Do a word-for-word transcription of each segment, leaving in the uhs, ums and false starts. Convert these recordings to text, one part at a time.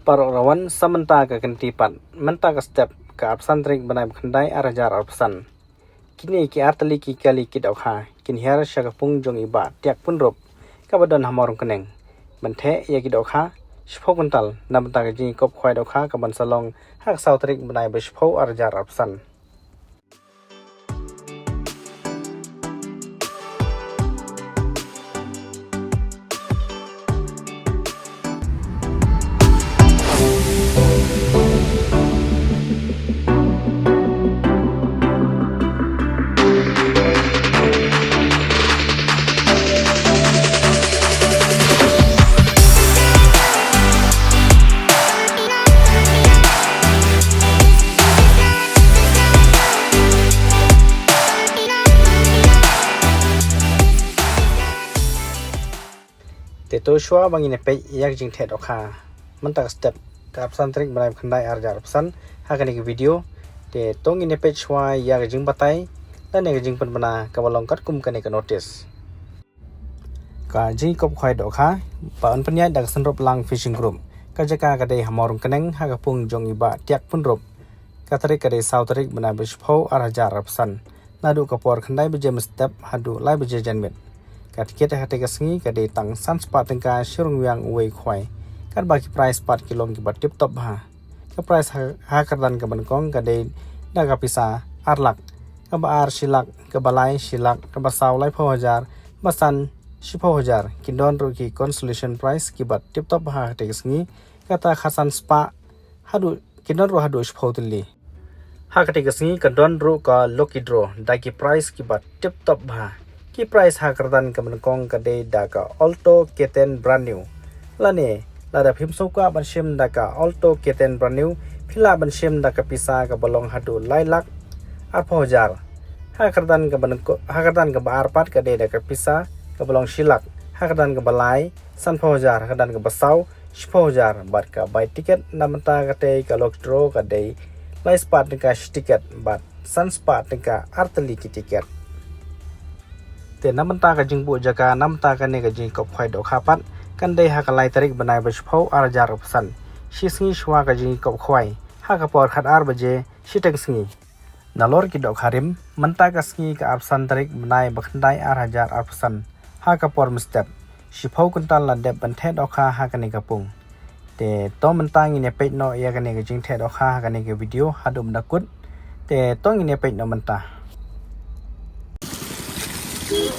Paralok rawan, sa mynta ka kynti pat, mynta ka step, ka arphew san tarik bnai ba khyndai ar hajar arphew san. Kine ki artylli ki kali ki dohkha kin hiar sha ka pung jong i Bah Tiak Pynrup kaba don ha Mawryngkneng ban theh ïa ki dohkha shiphew kwintal na bynta ka jingïakop khwai dohkha kaban sa long ha ka saw tarik bnai ba shiphew ar hajar arphew san. Te to shuwa ba ngin ïa peit ïa ka jingtheh dohkha mynta ka step, ka arphew san tarik bnai ba khyndai ar hajar arphew san, ha kane ka video. Te to ngin ïa peit shuwa ïa ka jingbatai lane ka jingpynbna kaba long katkum kane ka notice. Ka jingïakop khwai dohkha ba yn pynïaid da ka Synroplang Fishing Group, ka jaka ka dei ha Mawryngkneng ha ka pung jong i Bah Tiak Pynrup. Ka tarik ka dei saw tarik bnai ba shiphew ar hajar arphew san, naduh ka por khyndai baje mynstep haduh lai baje janmiet. Ka tiket ha katei ka sngi ka dei tang san spah tyngka shi ryngwiang uwei u khwai, katba ki prize pat ki long kiba tip top bha. Ka prize ha, ha kyrdan kaba nyngkong ka dei da ka pisa ar lak, kaba ar shi lak, kaba lai shi lak, kaba saw laiphew hajar, ba san shiphew hajar. Kin don ruh ki consolation prize kiba tip top bha ha katei ka sngi, kata khatsan spah haduh, kin don ruh haduh shiphew tylli. Ha katei ka sngi ka don ruh ka lucky draw da ki prize kiba tip top bha. Ki prize ha kyrdan kaba nyngkong ka dei da ka Alto K ten brand new. Lane lada phim sngewkwah ban shim da ka Alto K ten brand new, phi lah ban shim da ka pisa kaba long haduh lai lak arphew hajar. Ha kyrdan kaba nyngko-, ha kyrdan kaba ar pat ka dei da ka pisa kaba long shi lak. Ha kyrdan kaba lai sanphew hajar, ha kyrdan kaba saw shiphew hajar. Bad ka bai tiket na bynta katei ka lucky draw ka dei lai spah tyngka shi tiket bad san spah tyngka artylli ki tiket. Te na bynta ka jingbuh jaka na bynta kane ka jingïakop khwai dohkha pat kan dei ha ka lai tarik bnai ba shiphew ar hajar arphew san, shi sngi shuwa ka jingïakop khwai ha ka por khatar baje shiteng sngi. Nalor ki dohkha rim, mynta ka sngi ka arphew san tarik bnai ba khyndai ar hajar arphew san, ha ka por mynstep, shiphew kwintal la dep ban theh dohkha ha kane ka pung. Te to mynta ngin ïa peit noh ïa kane ka jingtheh dohkha ha kane ka video haduh mynta kut. Te to ngin ïa peit noh mynta. Eh,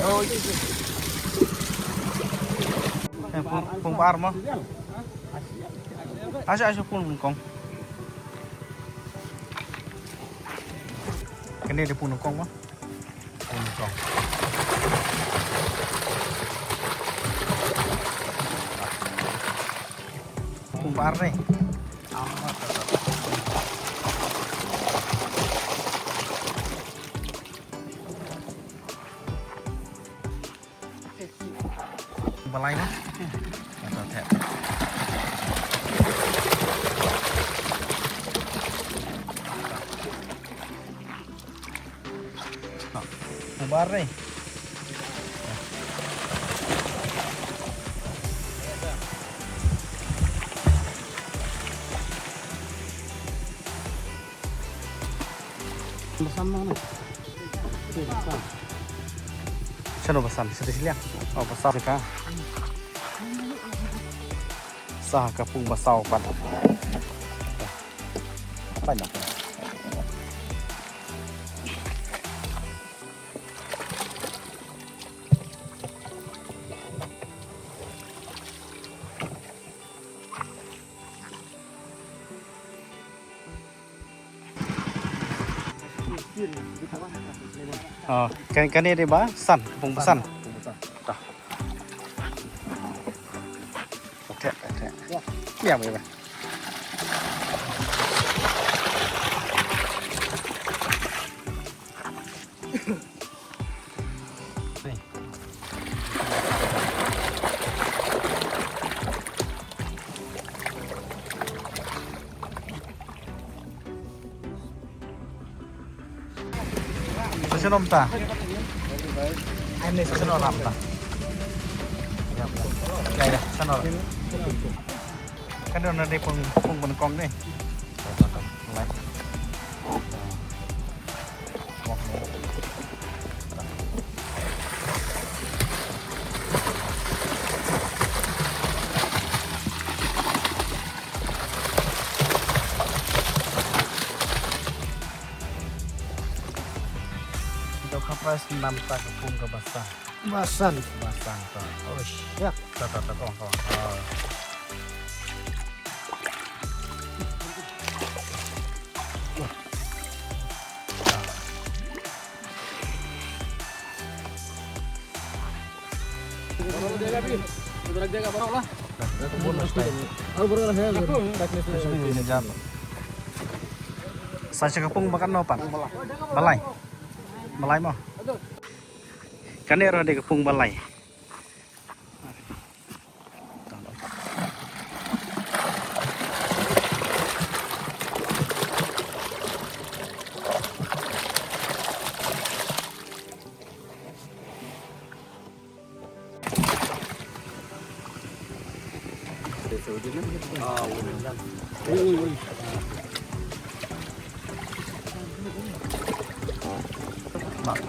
pung, pung ba ar mo. Asha, asha pung kong. Kane dei pung nyngkong mo. Pung nyngkong. Pung ba ar ne. Balai mo. Ata thep. Mubar ni. Bersama ni. Shano ba san, sa dei shiliang. Oh, ba saw ka. Sa ka pung ba saw pat. Banyak. Oh, kan, kane dei ba san, pung ba san. Pung ba san. Tah. Thep, thep. Biang, biang, biang. Sa shano mynta? Sa shano mynta? Ya, ya, sa shano. Kan don na dei pung pung ban kong dei. Dau ka price namta ka pung ka ba san. Ba san. Ba san ta. Oh, shit. Ta, ta, ta, kong, kong. Ah. Sa sha ka pung ba katno pat? Ba lai. Ba lai mo. Kane ruh dei ka pung ba lai.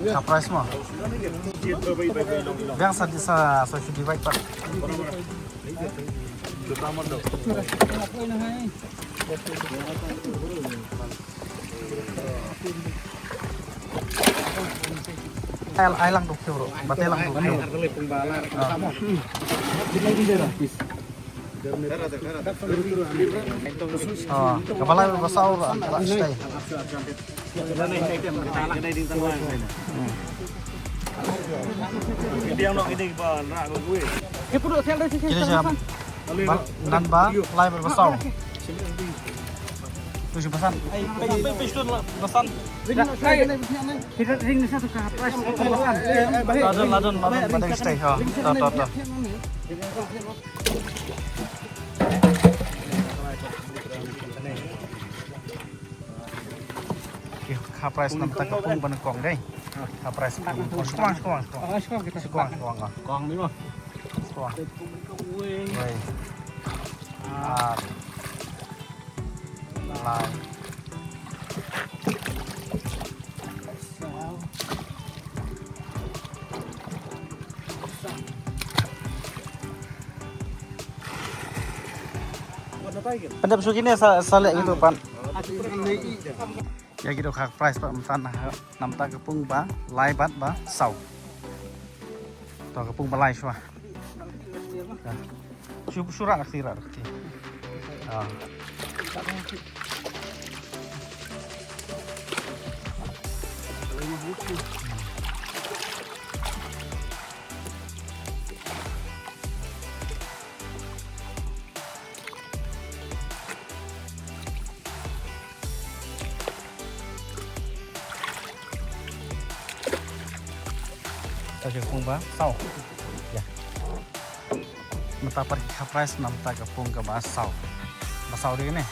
Ka price mo. Biang sa, sa, sa shu divide pat. Ai, ai lang duk bro. Bate lang duk bro. Ah. Oh, ka ba lai ba saw ra, ra stay. Hmm. Kine jam. Ba, nan ba, lai ba saw. Tu shi ba san. Ladon, ladon, ladon ba dei stay. Ha, to, to, to. Ki, ka price namta ka pung ban kong dei. Ka price pung. Shukwang, shukwang, shukwang. Shukwang, shukwang, ah. Kong ni mo. Shukwang. Wei. Ar. Lai. Pyndep shu kine sa, sa leh kito pat. Ïa kito ka price pat mynta na, namta ka pung ba lai bad ba saw. To ka pung ba lai shuwa. Shu, shu rah kti, rah kti. Ah. Ta ka pung ba saw. Ïa. Mynta pat ki ka price namta ka pung ka ba saw. Ba saw dei ne.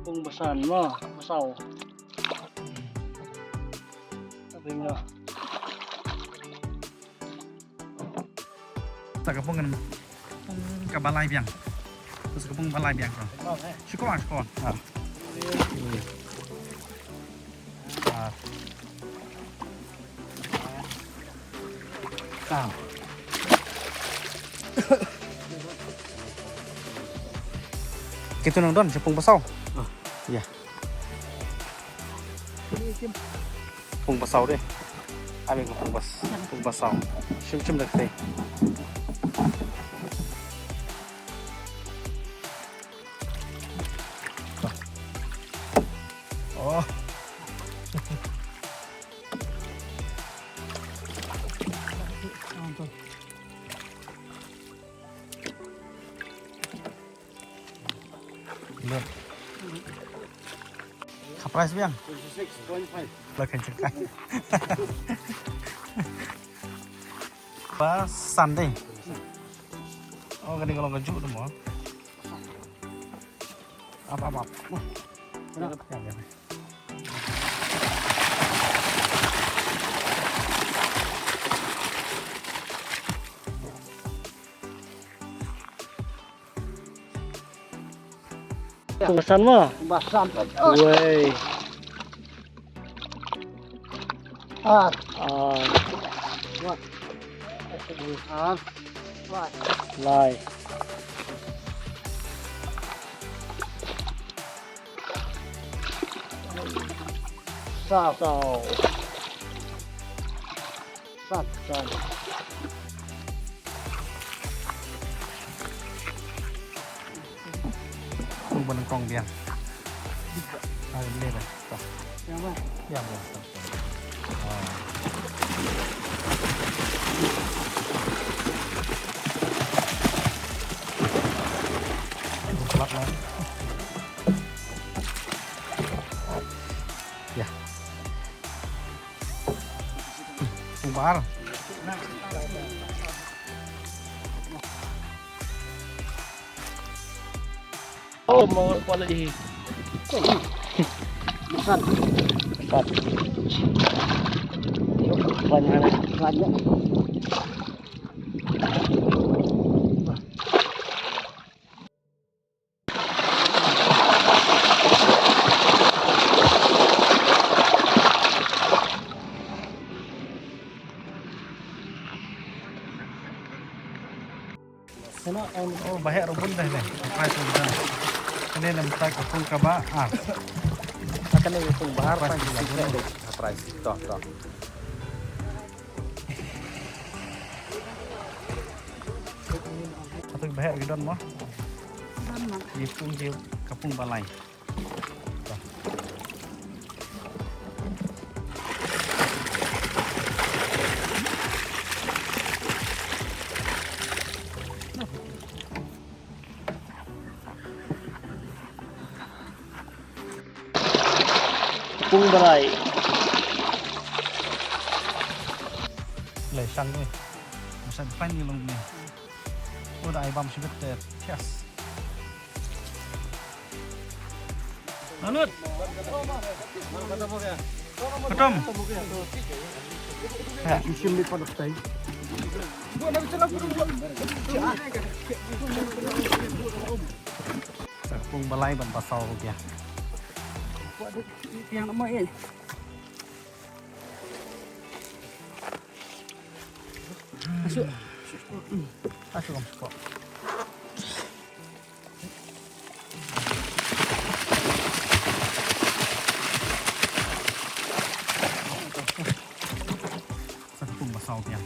Pung ba san mo, ba saw. Abin no. Ta ka pung kan ka ba lai biang. Terus ka pung ba lai biang ko. Shukwang, shukwang. Ha. Ah. Ka. Kitu nang don, sa pung basaw. Ah. Ya. Pung basaw de. Ami ko pung bas-, pung basaw. Shim shim da kate. Oh. Lut. Ka price biang? Twenty-six point five. Lo kan cakap. Pas Sunday. Oh, kani kalau kejuk tu mo. Ap, ap, ap. Wah. Ya, ya. Pung basan mo? Basan. Wei. Ar. Ar. Ar. Lai. Saw. Saw. San, san. Tung ban kong biang. Ah, ini dah. Toh. Yang mana? Yang mana? Ah. Pelat lah. Ya. Pung bahar. Oh, mau kuala di. Makan. Makan. Banyak. Banyak. Oh, bahek rubun dah ni. Apa tu dah? Ini nampak kepung kaba. Ah. Akan ni kepung bahar apa sih? Surprise. Toh, toh. Atu bahek gi don mo. Don mo. Gi pung gi kapung balai. Pung balai. Lai sang ni. Masa depan ni long ni. Udah ai bam sibet te tias. Lanjut. Ketum. Sim sim ni pada tai. Sa pung balai ban pasal rupiah. Yang nama eh. Masuk. Masuk, masuk. Sa pung pasal rupiah.